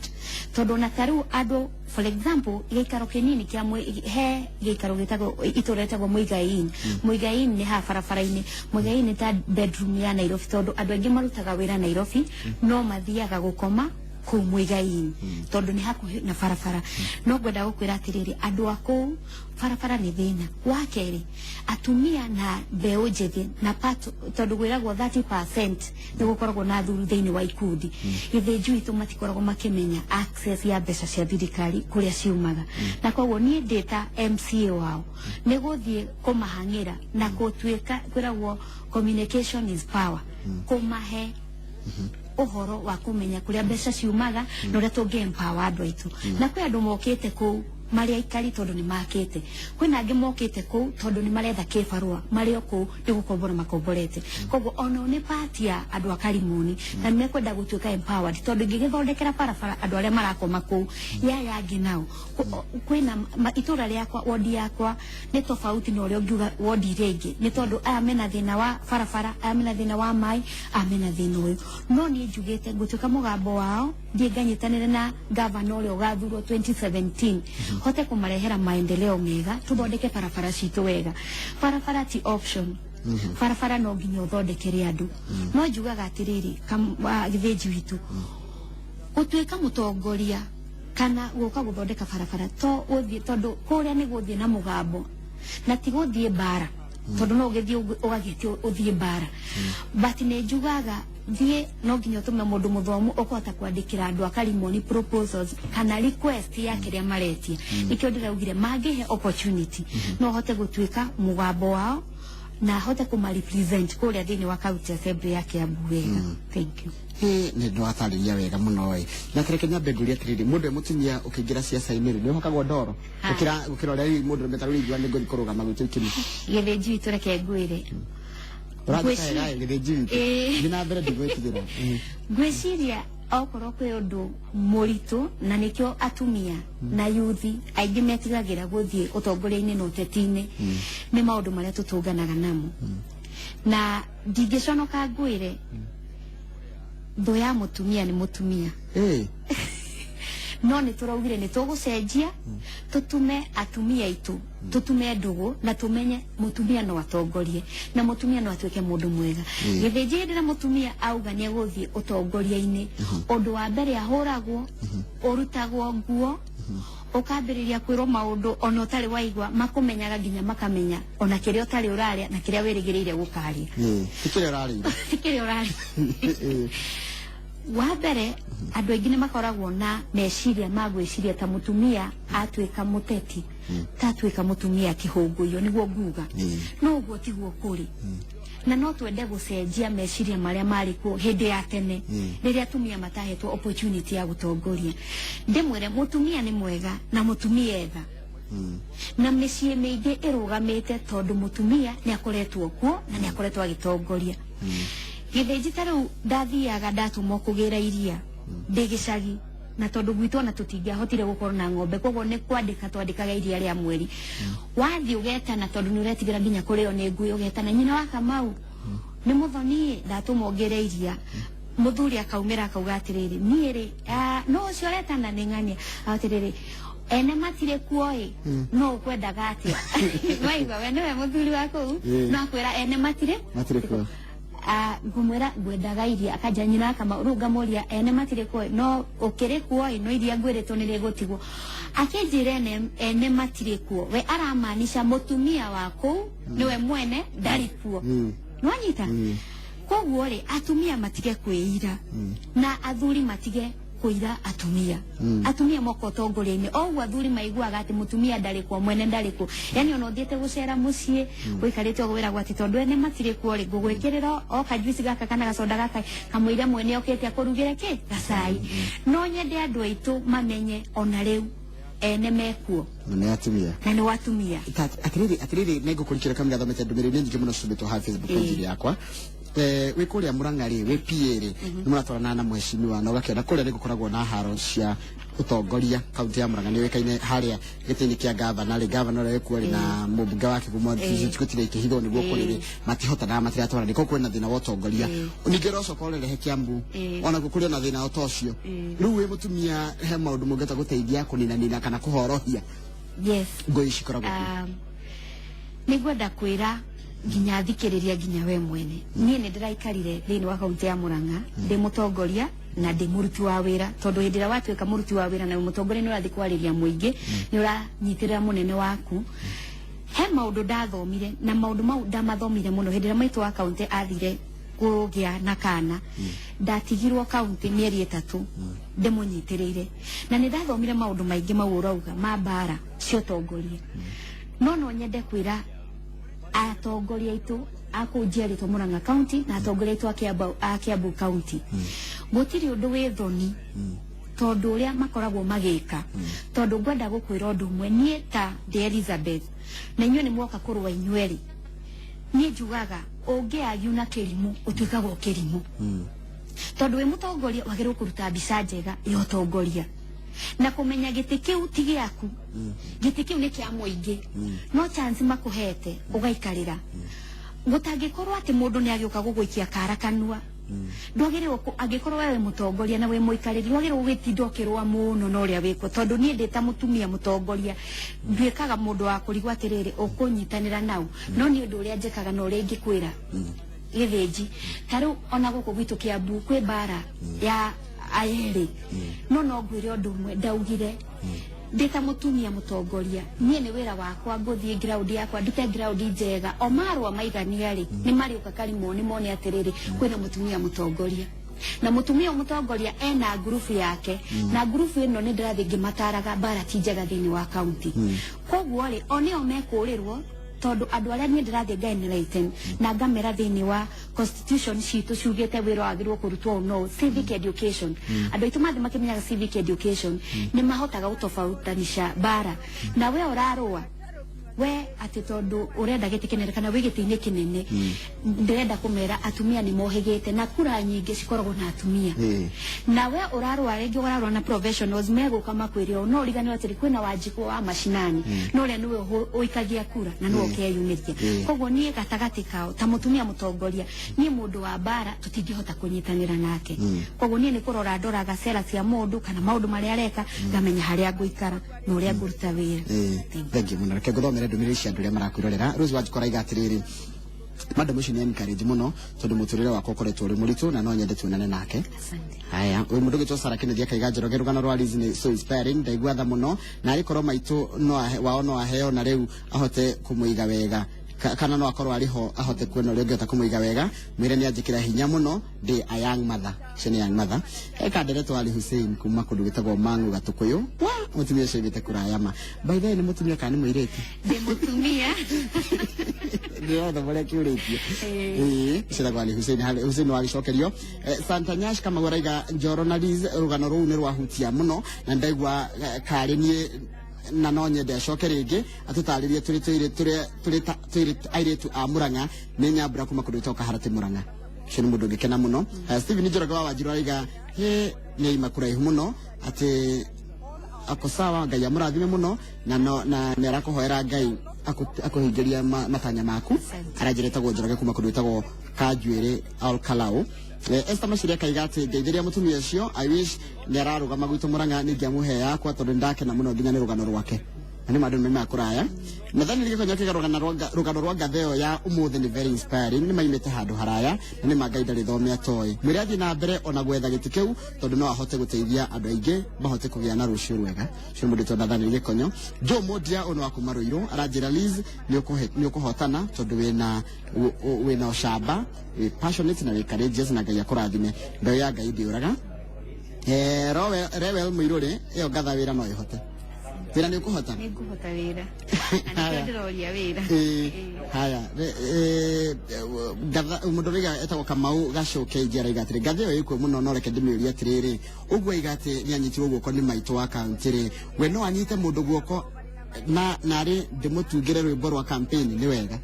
tondũ ona ta rĩu andũ, for example, gĩikaro kĩnini kĩa he gĩikaro gĩtagwo, itũra rĩtagwo Muigai-Inn. Muigai-Inn nĩ haha barabara-inĩ. Muigai-Inn nĩ ta bedroom ya Nairobi, tondũ andũ aingĩ marutaga wĩra Nairobi no mathiaga gũkoma kũu Muigai-Inn tondũ nĩ hakuhĩ na barabara. No ngwenda gũkwĩra atĩrĩrĩ, andũ a kũu barabara nĩ thĩna. Wa kerĩ, atumia na mbeũ njĩthĩ na part, tondũ gwĩragwo 30% nĩ gũkoragwo na athuri thĩinĩ wa ikundi gĩthĩnju itũ, matikoragwo makĩmenya access ya mbeca cia thirikari kũrĩa ciumaga. Na koguo niĩ ndĩ ta MCA wao nĩ gũthiĩ kũmahang'ĩra na gũtuĩka, kwĩragwo communication is power, kũmahe ũhoro wa kũmenya kũrĩa mbeca ciumaga na ũrĩa tũngĩ empower andũ aitũ. Na kwĩ andũ mokĩte kũu marĩ aikari tondũ nĩ makĩte, kwĩna angĩ mokĩte kũu tondũ nĩ maretha kĩbarũa, marĩ o kũu nĩ gũkombora makomborete. Koguo onao nĩ part ya andũ a Karimoni na nĩ mekwenda gũtuĩka empowered, tondũ ingĩgĩthondekera barabara andũ arĩa marakoma kũu, yaya angĩ nao kwĩna itũra rĩakwa, wodi yakwa nĩ tofauti na ũrĩa ũngiuga wodi iria ingĩ, nĩ tondũ aya mena thĩna wa barabara, aya mena thĩna wa maĩ, aya mena thĩna ũyũ. No niĩ njugĩte ngũtuĩka mũgambo wao, thiĩ nganyitanĩre na gavana ũrĩa ũgathurwo 2017, hote kũmarehera maendeleo mega, tũthondeke barabara citũ wega. Barabara ti option, barabara no nginya ũthondekere andũ. No njugaga atĩrĩrĩ, gĩthĩnji witũ, gũtuĩka mũtongoria kana gũka gũthondeka barabara to gũthiĩ, tondũ kũrĩa nĩ gũthiĩ na mũgambo na ti gũthiĩ mbara, tondũ no ũgĩthiĩ ũgagĩtio ũthiĩ mbara. But nĩ njugaga thiĩ no nginya ũtũme mũndũ mũthomu ũkũhota kwandĩkĩra andũ a Karimoni proposals kana request ya kĩrĩa maretia. Nĩkĩo ndĩraugire mangĩhe opportunity no hote gũtuĩka mũgambo wao na hote kũma represent kũrĩa thĩinĩ wa county assembly ya Kiambu wega. Thank you. Ĩ nĩ ndwatarĩria wega mũno. Ĩ na kareke nyambe ngũrie atĩrĩrĩ, mũndũ e mũtumia ũkĩingĩra ciaca-inĩ rĩ, nĩ ũhakagwo ndoro gũkĩra ũrĩa rĩu mũndũ meta rĩu ingiuga nĩ ngũthiĩ kũrũgama gwitũ ikĩmi? Gĩthĩnji witũ, reke ngwĩre. Ũranjĩka wega ĩ, gĩthĩnji witũ. Thiĩ na mbere, ndigwĩtigĩra. Ngwĩciria okorwo kwĩ ũndũ mũritũ na nĩkĩo atumia na yuthi aingĩ metigagĩra gũthiĩ ũtongoria-inĩ na ũteti-inĩ, nĩ maũndũ marĩa tũtũnganaga namo. Na ndingĩconoka ngwĩre, thũ ya mũtumia nĩ mũtumia. No nĩ tũraugire nĩ tũgũcenjia, tũtume atumia aitũ, tũtume ndũgũ na tũmenye mũtumia no atongorie na mũtumia no atuĩke mũndũ mwega. Gĩthĩnji, hĩndĩ ĩrĩa mũtumia auga nĩ egũthiĩ ũtongoria-inĩ, ũndũ wa mbere ahũragwo, ũrutagwo nguo, ũkambĩrĩria kwĩrwo maũndũ ona ũtarĩ waigua, makũmenyaga nginya makamenya ona kĩrĩa ũtarĩ ũrarĩa na kĩrĩa wĩrĩgĩrĩire gũkarĩa. Ti kĩrĩa ũrarĩire. Ti kĩrĩa ũrarĩa. Wa mbere, andũ aingĩ nĩ makoragwo na meciria ma gwĩciria ta mũtumia atuĩka mũteti ta atuĩka mũtumia kĩhũngũyũ, nĩguo nguga. No ũguo tiguo kũrĩ, na no twende gũcenjia meciria marĩa marĩ kuo hĩndĩ ya tene rĩrĩa atumia matahetwo opportunity ya gũtongoria. Ndĩmwĩre, mũtumia nĩ mwega na mũtumia etha na mĩciĩ mĩingĩ ĩrũgamĩte tondũ mũtumia nĩ akoretwo kuo na nĩ akoretwo agĩtongoria. Gĩthĩnji, ta rĩu ndathiaga ndatũmwo kũgĩra iria ndĩ gĩcagi, na tondũ gwitũ ona tũtingĩahotire gũkorwo na ng'ombe, koguo nĩ kwandĩka twandĩkaga iria rĩa mweri. Wathiĩ ũgetana, tondũ nĩ ũretigĩra nginya kũrĩo nĩ ngui, ũgetana, "Nyina wa Kamau, nĩ mũthoni, ndatũmwo ngĩre iria." Mũthuri akaumĩra akauga atĩrĩrĩ, "Niĩ rĩ, no ũcio ũretana nĩ ng'ania atĩrĩrĩ, ene matirĩ kuo ĩ, no ũkwendaga atĩa?" Waigua, we nĩwe mũthuri wa kũu. No akwĩra ene matirĩ Matirĩ kuo. Ngũmwĩra ngwendaga iria, akanja nyina akama rĩu ngamũria, "Ene matirĩ kuo no ũkĩrĩ kuo ĩ, no iria ngwĩrĩtwo nĩ rĩgũtigwo." Akĩnjĩra ene matirĩ kuo, we aramaanisha mũtumia wa kũu nĩwe mwene ndarĩ kuo. Nĩwanyita? Koguo rĩ, atumia matige kwĩira na athuri matige kũira atumia. Atumia moka ũtongoria-inĩ, o ũguo athuri maiguaga atĩ mũtumia ndarĩ kuo, mwene ndarĩ kuo, yani ona ũthiĩte gũcera mũciĩ ũikarĩte ũguo wĩragwo atĩ tondũ ene matirĩ kuo rĩ, ngũgwĩkĩrĩra o kajuici gaka kana gacoda gaka kamũira mwene okĩte akũrugĩre kĩ gacai. No nyende andũ aitũ mamenye ona rĩu Ene mekuo. Na nĩ atumia. Na nĩ watumia. Atiriri, atiriri, nĩ ngũkũrikĩra kamũira thomete ndũmĩrĩri nĩ nyingĩ mũno citũmĩtwo haha Facebook page yakwa. Wĩ kũrĩa Murang'a rĩ, wĩ PA rĩ, nĩ mũratwarana na mheshimiwa na ũgakĩona kũrĩa nĩ gũkoragwo na haro cia ũtongoria. Kaunti ya Murang'a nĩ yũĩkaine harĩa gĩtĩ-inĩ kĩa gavana rĩ, gavana ũrĩa wĩkuo rĩ na mũmbunge wa Kĩgumo gũtirĩ ikĩhithwo nĩguo kũrĩ rĩ, matihotanaga, matiratwarana, koguo kwĩna thĩna wa ũtongoria. Ningĩ ũrocoka ũrerehe Kiambu, onakuo kũrĩ ona thĩna ta ũcio. Rĩu wĩ mũtumia, he maũndũ mũngĩhota gũteithia kũninanina kana kũhorohia Yes. ngũĩ cikoragwo kuo? Nĩ ngwenda kwĩra nginya thikĩrĩria, nginya we mwene, niĩ nĩ ndĩraikarire thĩinĩ wa kaunti ya Murang'a ndĩ mũtongoria na ndĩ mũruti wa wĩra, tondũ hĩndĩ ĩrĩa watuĩka mũruti wa wĩra na wĩ mũtongoria, nĩ ũrathiĩ kwarĩria mũingĩ, nĩ ũranyitĩrĩra mũnene waku. He maũndũ ndathomire, na maũndũ mau ndamathomire mũno hĩndĩ ĩrĩa maitũ wa kaunti athire kũgĩa na kana. Ndatigirwo kaunti mĩeri 3 ndĩmũnyitĩrĩire, na nĩ ndathomire maũndũ maingĩ mau ũrauga ma mbara cia ũtongoria. No nyende kwĩra atongoria aitũ a kũu njiarĩtwo Murang'a County na atongoria aitũ a Kiambu County, gũtirĩ ũndũ wĩ thoni tondũ ũrĩa makoragwo magĩka. Tondũ ngwenda gũkwĩra ũndũ ũmwe, niĩ ta ndĩ Elizabeth na inyuĩ nĩ mwoka kũrũa inyuerĩ, niĩ njugaga ũngĩagiu na kĩrimũ ũtuĩkaga o kĩrimũ, tondũ wĩ mũtongoria wagĩrĩirwo kũruta mbica njega ya ũtongoria na kũmenya gĩtĩ kĩu ti gĩaku, gĩtĩ kĩu nĩ kĩa mũingĩ, no chance makũhete ũgaikarĩra. Gũtangĩkorwo atĩ mũndũ nĩ agĩũka gũgũikia kara kanua, ndwagĩrĩirwo angĩkorwo we wĩ mũtongoria na wĩ mũikarĩri, ndwagĩrĩirwo gũgĩtinda ũkĩrũa mũno na ũrĩa wĩkuo, tondũ niĩ ndĩ ta mũtumia mũtongoria nduĩkaga mũndũ wa kũrigwo atĩrĩrĩ, ũkũnyitanĩra nau. No nĩ ũndũ ũrĩa njĩkaga na ũrĩa ingĩkwĩra gĩthĩnji, ta rĩu ona gũkũ gwitũ Kiambu kwĩ mbara ya ayerĩ, no ngwĩre ũndũ ũmwe ndaugire ndĩ ta mũtumia mũtongoria, niĩ nĩ wĩra wakwa ngũthiĩ ground yakwa, ndute ground njega. O marũa maigania rĩ, nĩ marĩũka karimũ, nĩ mone atĩrĩrĩ, kwĩna mũtumia mũtongoria, na mũtumia ũyũ mũtongoria ena ngurubu yake, na ngurubu ĩno nĩ ndĩrathiĩ ngĩmataraga mbara ti njega thĩinĩ wa kaunti. Koguo rĩ, o nĩo mekũrĩrwo, tondũ andũ arĩa niĩ ndĩrathiĩ ngaenlighten na ngamera thĩinĩ wa constitution citũ ciugĩte wĩra wagĩrĩirwo kũrutwo ũũ no civic education. Andũ aitũ mathiĩ makĩmenyaga civic education, nĩ mahotaga gũtofautanisha mbara na we ũrarũa we atĩ tondũ ũrenda gĩtĩ kĩnene kana wĩ gĩtĩ-inĩ kĩnene. Ndĩrenda kũmera atumia nĩ mohĩgĩte na kura nyingĩ cikoragwo na atumia. Na we ũrarũa, rĩngĩ ũrarũa na professionals megũka makwĩre ũũ, no ũriganĩrwo atĩrĩ, kwĩna Wanjikũ wa macinani, no ũrĩa nĩwe ũikagia kura na nĩwe ũkeyumĩria. Koguo niĩ gatagatĩ kao ta mũtumia mũtongoria, niĩ mũndũ wa mbara tũtingĩhota kũnyitanĩra nake. Koguo niĩ nĩ kũrora ndoraga cera cia mũndũ kana maũndũ marĩa areka, ngamenya harĩa ngũikara na ũrĩa ngũruta wĩra. Thank you. Thank you mũno. Reke ngũthomere ndũmĩrĩri cia andũ arĩa marakwĩrorera. Rose Wanjikũ araiga atĩrĩrĩ, madam ũcio nĩ encourage mũno tondũ mũtũrĩre wakwa ũkoretwo ũrĩ mũritũ na no nyende tuonane nake. Asante. Haya, ũyũ mũndũ ũgĩtwo Sarah Kennedy akaiga, "Njoroge, rũgano rwa Liz nĩ so inspiring, ndaigua tha mũno, na arĩkorwo maitũ no wao no aheo na rĩu ahote kũmũiga wega. Kana no akorwo arĩ ho ahote kuona ũrĩa ũngĩhota kũmũiga wega, mwĩre nĩ anjĩkĩra hinya mũno, ndĩ a young mother." Ũcio nĩ young mother. Eka nderetwo Ali Hussein kuma kũndũ gwĩtagwo Mang'u Gatũkũyũ. Wa mũtumia ũcio aimĩte kũraya ma. By the way, nĩ mũtumia kana nĩ mũirĩtu? Ndĩ mũtumia. Ndĩrothe marĩa kĩũrĩtie. Ĩĩ, ũcio Ali Hussein, Ali Hussein wagĩcokerio. Santa Nyash Kamau araiga, "Njoro na Liz, rũgano rũu nĩ rwahutia mũno na ndaigua karĩ niĩ, na no nyende acoke rĩngĩ atũtarĩrie tũrĩ tũirĩ tũrĩ tũrĩ ta tũirĩ airĩtu a Murang'a. Nĩ Nyambura kuma kũndũ gwĩtagwo Kaharati, Murang'a." Ũcio nĩ mũndũ ũngĩkena mũno. Stephen Njoroge wa Wanjiru araiga, "He nĩ aima kũraihu mũno, atĩ ako sawa, Ngai amũrathime mũno na no na nĩ arakũhoera Ngai akũhingĩria matanya maku." Asante. Aranjĩra etagwo Njoroge kuma kũndũ gwĩtagwo Kanjuĩrĩ Al Kalau. Esther Maciria akaiga atĩ, "Ngeithĩria mũtumia ũcio, I wish nĩ ararũgama gwitũ Murang'a, nĩngĩamũhe yakwa tondũ nĩndakena mũno nginya nĩ rũgano rwake." Na nĩ mandũ nĩ kũraya. Nathaniel Gĩkonyo akaiga, rũgano rwa ngatha ĩyo ya ũmũthĩ nĩ very inspiring, nĩ maimĩte handũ haraya na nĩ ma Ngai ndarĩ thome atoĩ. Mwĩre athiĩ na mbere ona gwetha gĩtĩ kĩu tondũ no ahote gũteithia andũ aingĩ mahote kũgĩa na rũciũ rwega. Ũcio nĩ mũndũ wĩtwo Nathaniel Gĩkonyo. Joe Modia ũyũ nĩ wa kuma Rũirũ aranjĩra, "Liz, nĩ ũkũhotana tondũ wĩna ũcamba, wĩ passionate na wĩ courageous, na Ngai akũrathime. Mbeũ ya Ngai ndĩũraga." Rewel Mũirũrĩ, ĩyo ngatha wĩra no ĩhote. Wĩra nĩ ũkũhota? Nĩ ngũhota wĩra na nĩkĩo ndĩroria wĩra. Haya, mũndũ ũrĩa etagwo Kamau Gacoke ingĩ araiga atĩrĩ, ngatha ĩyo ĩkuo mũno, no reke ndĩmĩũrie atĩrĩrĩ, ũguo aiga atĩ nĩ anyitirwo guoko nĩ maitũ wa kaunti rĩ, we no anyite mũndũ guoko na narĩ ndĩmũtungĩre rwĩmbo rwa campaign? Nĩ wega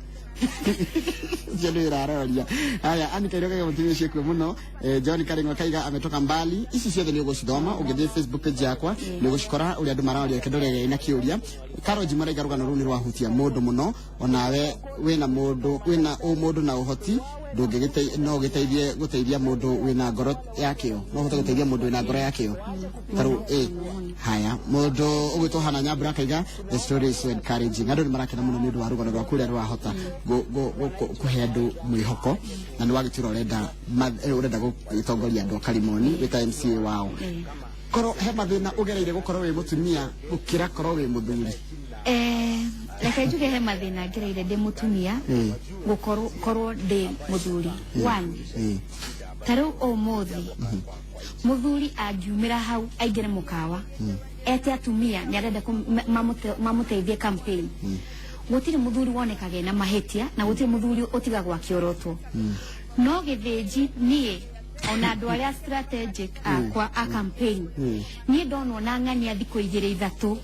ũcio nĩ wĩra aroria. Haya, Anika Iroga, mũtumia ũcio ekuo mũno. John Karing'o kaiga ametoka mbali. Ici ciothe nĩ ũgũcithoma ũngĩthiĩ Facebook page yakwa, nĩ ũgũcikora ũrĩa andũ maraoria. Reke ndore ĩrĩa ĩna kĩũria. Karo Jimara rũgano rũu nĩ rwahutia mũndũ mũno, onawe wĩna mũndũ wĩna ũmũndũ na ũhoti ndũngĩgĩte no ũgĩteithie gũteithia mũndũ wĩna ngoro ya kĩo, no ũhote gũteithia mũndũ wĩna ngoro ya kĩo tarũ haya, mũndũ ũgwĩtwo Hana Nyambura akaiga the story is so encouraging. Andũ nĩ marakena mũno nĩ ũndũ wa rũgano rwaku ũrĩa rwahota kũhe andũ mwĩhoko, na nĩ wagĩtura ũrenda ũrenda gũtongoria andũ a Karimoni wĩ ta MCA wao. Korwo he mathĩna ũgereire gũkorwo wĩ mũtumia gũkĩra korwo wĩ mũthuri? Reke njuge he mathĩna ngereire ndĩ mũtumia gũkorwo korwo ndĩ mũthuri. One, ta rĩu ũmũthĩ mũthuri angiumĩra hau aingĩre mũkawa ete atumia nĩ arenda mamũteithie campaign, gũtirĩ mũthuri wonekaga ena mahĩtia na gũtirĩ mũthuri ũtigagwo akĩorotwo. No gĩthĩnji niĩ ona andũ arĩa strategic akwa a campaign, niĩ ndonwo na ng'ania thikũ igĩrĩ ithatũ,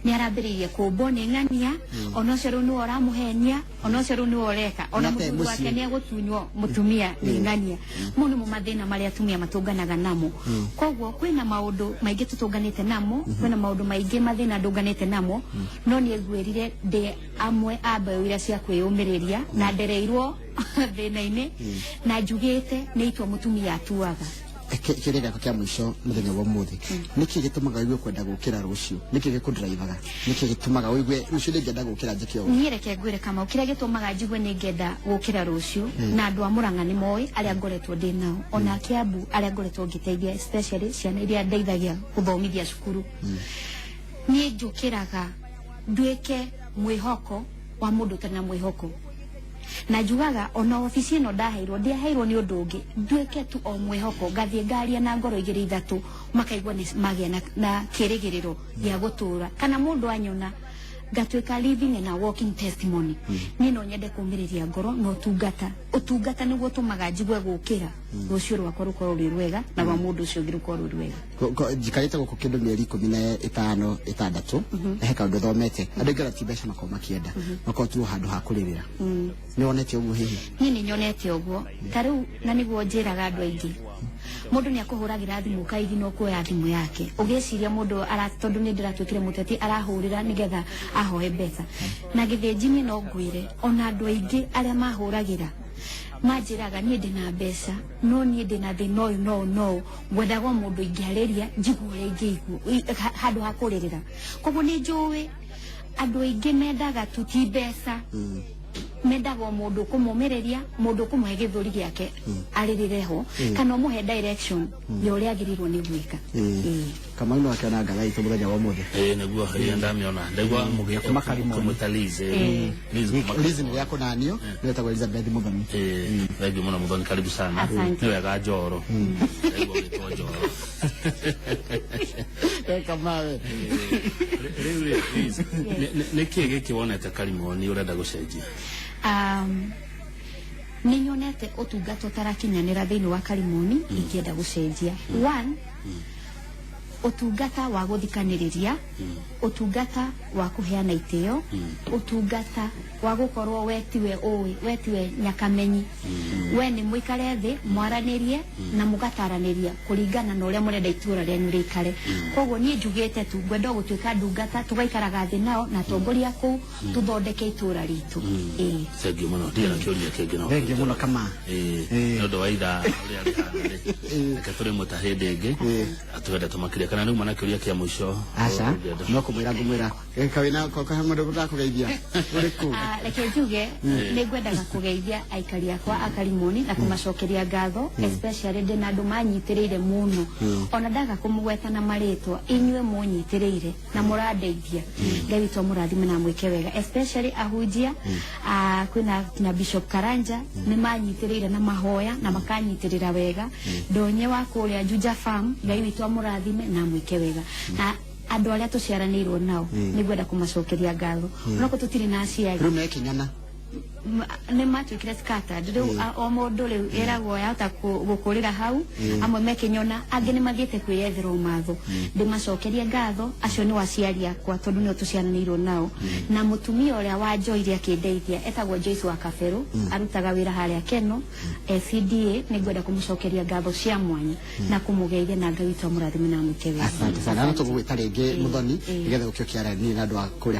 nĩ arambĩrĩirie kũmbwo nĩ ng'ania, ona ũcio rĩu nĩwe ũramũhenia, ona ũcio rĩu nĩwe ũreka, ona Na te mũthuri wake mũciĩ. Nĩ egũtunywo mũtumia nĩ ng'ania. Mau nĩmo mathĩna marĩa atumia matũnganaga namo. Koguo kwĩna maũndũ maingĩ tũtũnganĩte namo, kwĩna maũndũ maingĩ mathĩna ndũnganĩte namo, no niĩ ngwĩrire ndĩ amwe a mbeũ iria cia kwĩyũmĩrĩria na ndereirwo thĩna-inĩ na njugĩte nĩ itua mũtumia atuaga. Kĩrĩa gĩakwa kĩa mũico mũthenya wa ũmũthĩ, nĩkĩ gĩtũmaga ũigue kwenda gũkĩra rũciũ? Nĩkĩ gĩkũndiraivaga? Nĩkĩ gĩtũmaga ũigue rũciũ nĩngĩenda gũkĩra njĩke ũũ? Niĩ reke ngwĩre, Kamau, kĩrĩa gĩtũmaga njigue nĩ ngenda gũkĩra rũciũ, na andũ a Mũrang'a nĩ moĩ arĩa ngoretwo ndĩ nao, ona Kiambu arĩa ngoretwo ngĩteithia, especially ciana iria ndeithagia gũthomithia cukuru, niĩ njũkĩraga nduĩke mwĩhoko wa mũndũ ũtarĩ na mwĩhoko, na njugaga ona obici ĩno ndaheirwo, ndiaheirwo nĩ ũndũ ũngĩ, nduĩke tu o mwĩhoko, ngathiĩ ngaria na ngoro igĩrĩ ithatũ makaigua nĩ magĩa na kĩrĩgĩrĩro gĩa gũtũra, kana mũndũ anyona ngatuĩka living and a walking testimony. Niĩ no nyende kũmĩrĩria ngoro na ũtungata. Ũtungata nĩguo ũtũmaga njigue gũkĩra rũciũ rwakwa rũkorwo rwĩ rwega na rwa mũndũ ũcio ũngĩ rũkorwo rwĩ rwega. Njikarĩte gũkũ kĩndũ mĩeri 15 6, na he kaũndũ thomete, andũ aingĩ ona ti mbeca makorwo makĩenda, makorwo tu o handũ ha kũrĩrĩra. Nĩ wonete ũguo hihi? Niĩ nĩ nyonete ũguo ta rĩu, na nĩguo njĩraga andũ aingĩ, mũndũ nĩ akũhũragĩra thimũ kaigi no kuoya thimũ yake ũgĩciria mũndũ ara, tondũ nĩ ndĩratuĩkire mũteti, arahũrĩra nĩgetha ahoe mbeca. Na gĩthĩnji niĩ no ngwĩre ona andũ aingĩ arĩa mahũragĩra manjĩraga niĩ ndĩna mbeca, no niĩ ndĩna thĩna ũyũ no no ngwendaga o mũndũ ingĩarĩria njigue ũrĩa ingĩigua handũ ha kũrĩrĩra. Koguo nĩ njũĩ andũ aingĩ mendaga tu ti mbeca, mendaga o mũndũ kũmũmĩrĩria, mũndũ kũmũhe gĩthũri gĩake arĩrĩre ho, kana ũmũhe direction ya ũrĩa agĩrĩirwo nĩ gwĩka. Ĩĩ. Kamau no akĩona ngatha itũ mũthenya wa ũmũthĩ. Ĩĩ, nĩguo, ĩĩ, ndamĩona, ndaigua Kuma Karimoni. mũgĩmwĩta Liz, Liz kuma Liz nĩ rĩa kũnanio, nĩ wetagwo Elizabeth Muthoni. Ĩĩ, thank you mũno Muthoni, karibu sana. Asante. Nĩ wega Njoro, ndaigua ũgĩtwo Njoro. Kamawe. Rĩu rĩ, Liz, nĩ kĩĩ gĩkĩ wonete Karimoni ũrenda gũcenjia? Nĩ nyonete ũtungata ũtarakinyanĩra thĩinĩ wa Karimoni ingĩenda gũcenjia. One, ũtungata wa gũthikanĩrĩria, ũtungata wa kũheana itĩo, ũtungata wa gũkorwo we tiwe ũĩ, we tiwe nyakamenyi, we nĩ mũikare thĩ mwaranĩrie na mũgataranĩria kũringana na ũrĩa mũrenda itũra rĩanyu rĩikare. Koguo niĩ njugĩte tu ngwenda o gũtuĩka ndungata, tũgaikaraga thĩ nao na atongoria kũu tũthondeke itũra ritũ. Ĩĩ. Thank you mũno, ndirĩ na kĩũria kĩngĩ no. Thank you mũno kama. Ĩĩ, nĩ ũndũ wa ithaa ũrĩa rĩhana rĩ, reke tũrĩmwe ta hĩndĩ ĩngĩ atwende tũmakĩria, kana nĩ uma na kĩũria kĩa mũico? Aca. Ũngĩenda. No kũmwĩra ngũmwĩra kawĩna kahe mũndũ ndakũgeithia ũrĩkũ. Ah, reke njuge nĩ ngwendaga kũgeithia aikari akwa a Karimoni na kũmacokeria ngatho, especially ndĩ na andũ manyitĩrĩire mũno, ona ndaga kũmũgweta na marĩtwa, inyuĩ mũnyitĩrĩire na mũrandeithia. Ngai witũ amũrathime na amwĩke wega, especially ahunjia, ah, kwĩna na Bishop Karanja, nĩ manyitĩrĩire na mahoya na makanyitĩrĩra wega, ndonye wa kũrĩa Juja Farm, Ngai witũ amũrathime na amwĩke wega, na Andũ arĩa tũciaranĩirwo nao, nĩngwenda kũmacokeria ngatho, onokorwo tũtirĩ na aciari. Rĩu mekinyana. Nĩ matuĩkire scattered rĩu, o mũndũ rĩu ĩragwo yahota gũkũrĩra hau. Amwe mekĩnyona, angĩ nĩ mathiĩte kwĩyethera ũmatho. Ndĩmacokerie ngatho, acio nĩ aciari akwa, tondũ nĩo tũciaranĩirwo nao, na mũtumia ũrĩa wanjoire akĩndeithia etagwo Joyce wa Kaberũ, arutaga wĩra harĩa Keno CDA. Nĩngwenda kũmũcokeria ngatho cia mwanya na kũmũgeithia, na Ngai witũ amũrathime na amwĩke wega. Asante sana, na tũgũgwĩta rĩngĩ, Muthoni, nĩgetha ũke ũkĩaranĩrie na andũ a kũrĩa.